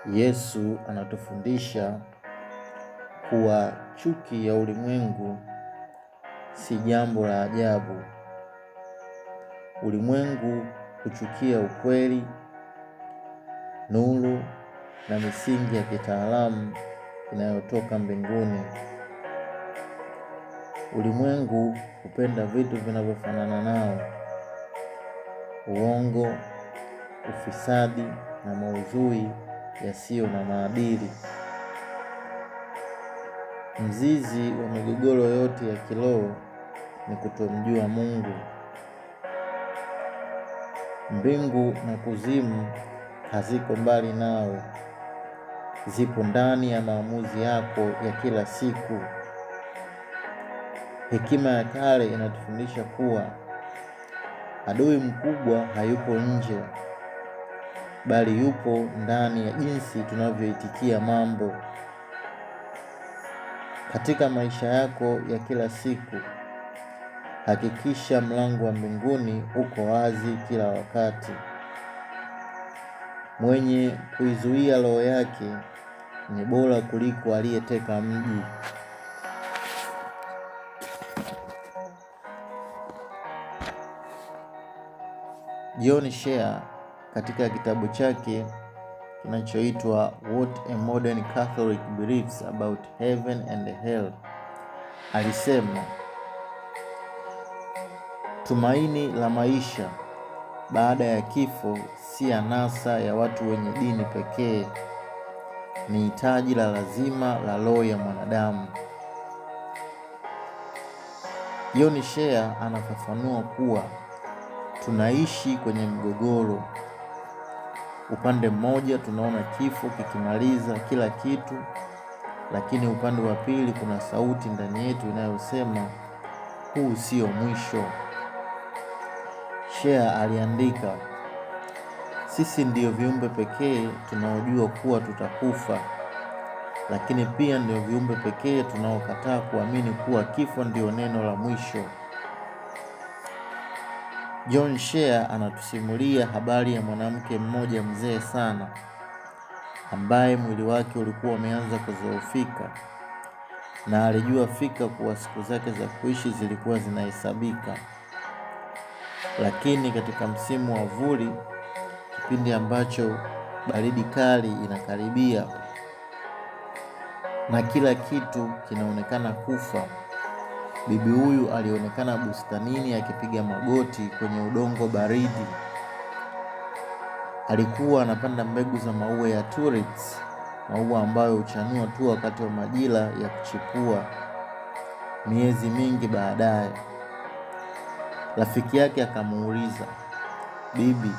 Yesu anatufundisha kuwa chuki ya ulimwengu si jambo la ajabu. Ulimwengu huchukia ukweli, nuru na misingi ya kitaalamu inayotoka mbinguni. Ulimwengu hupenda vitu vinavyofanana nao: uongo, ufisadi na maudhui yasiyo na maadili. Mzizi wa migogoro yote ya kiroho ni kutomjua Mungu. Mbingu na kuzimu haziko mbali nawe, zipo ndani ya maamuzi yako ya kila siku. Hekima ya kale inatufundisha kuwa adui mkubwa hayupo nje, bali yupo ndani ya jinsi tunavyoitikia mambo. Katika maisha yako ya kila siku, hakikisha mlango wa mbinguni uko wazi kila wakati. Mwenye kuizuia roho yake ni bora kuliko aliyeteka mji. John Shea katika kitabu chake kinachoitwa What a Modern Catholic Believes About Heaven and Hell alisema, tumaini la maisha baada ya kifo si anasa ya watu wenye dini pekee, ni hitaji la lazima la roho ya mwanadamu. John Shea anafafanua kuwa tunaishi kwenye mgogoro. Upande mmoja tunaona kifo kikimaliza kila kitu, lakini upande wa pili kuna sauti ndani yetu inayosema huu sio mwisho. Shea aliandika, sisi ndiyo viumbe pekee tunaojua kuwa tutakufa, lakini pia ndio viumbe pekee tunaokataa kuamini kuwa kifo ndio neno la mwisho. John Shea anatusimulia habari ya mwanamke mmoja mzee sana ambaye mwili wake ulikuwa umeanza kudhoofika na alijua fika kuwa siku zake za kuishi zilikuwa zinahesabika. Lakini katika msimu wa vuli, kipindi ambacho baridi kali inakaribia na kila kitu kinaonekana kufa, bibi huyu alionekana bustanini akipiga magoti kwenye udongo baridi. Alikuwa anapanda mbegu za maua ya tulips, maua ambayo huchanua tu wakati wa majira ya kuchipua, miezi mingi baadaye. Rafiki yake akamuuliza, bibi,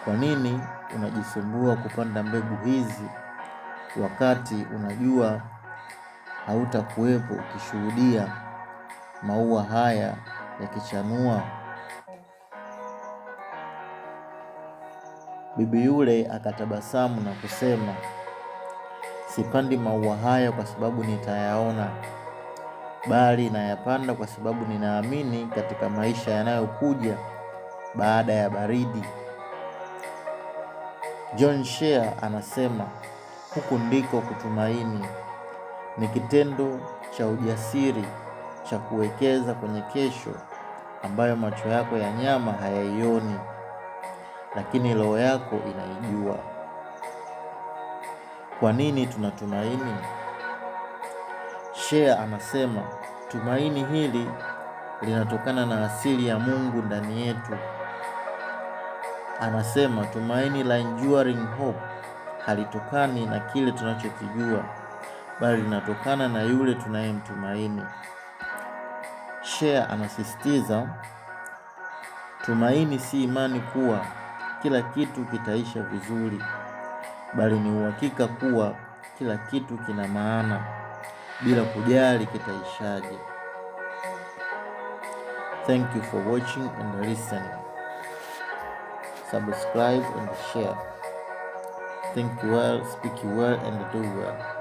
kwa nini unajisumbua kupanda mbegu hizi wakati unajua hautakuwepo ukishuhudia maua haya yakichanua? Bibi yule akatabasamu na kusema, sipandi maua haya kwa sababu nitayaona, bali nayapanda kwa sababu ninaamini katika maisha yanayokuja baada ya baridi. John Shea anasema huku ndiko kutumaini, ni kitendo cha ujasiri cha kuwekeza kwenye kesho ambayo macho yako ya nyama hayaioni, lakini roho yako inaijua. Kwa nini tunatumaini? Shea anasema tumaini hili linatokana na asili ya Mungu ndani yetu. Anasema tumaini la enduring hope halitokani na kile tunachokijua, bali linatokana na yule tunayemtumaini. Shea anasisitiza tumaini si imani kuwa kila kitu kitaisha vizuri, bali ni uhakika kuwa kila kitu kina maana bila kujali kitaishaje. Thank you for watching and listening. Subscribe and share. Think well, speak well and do well.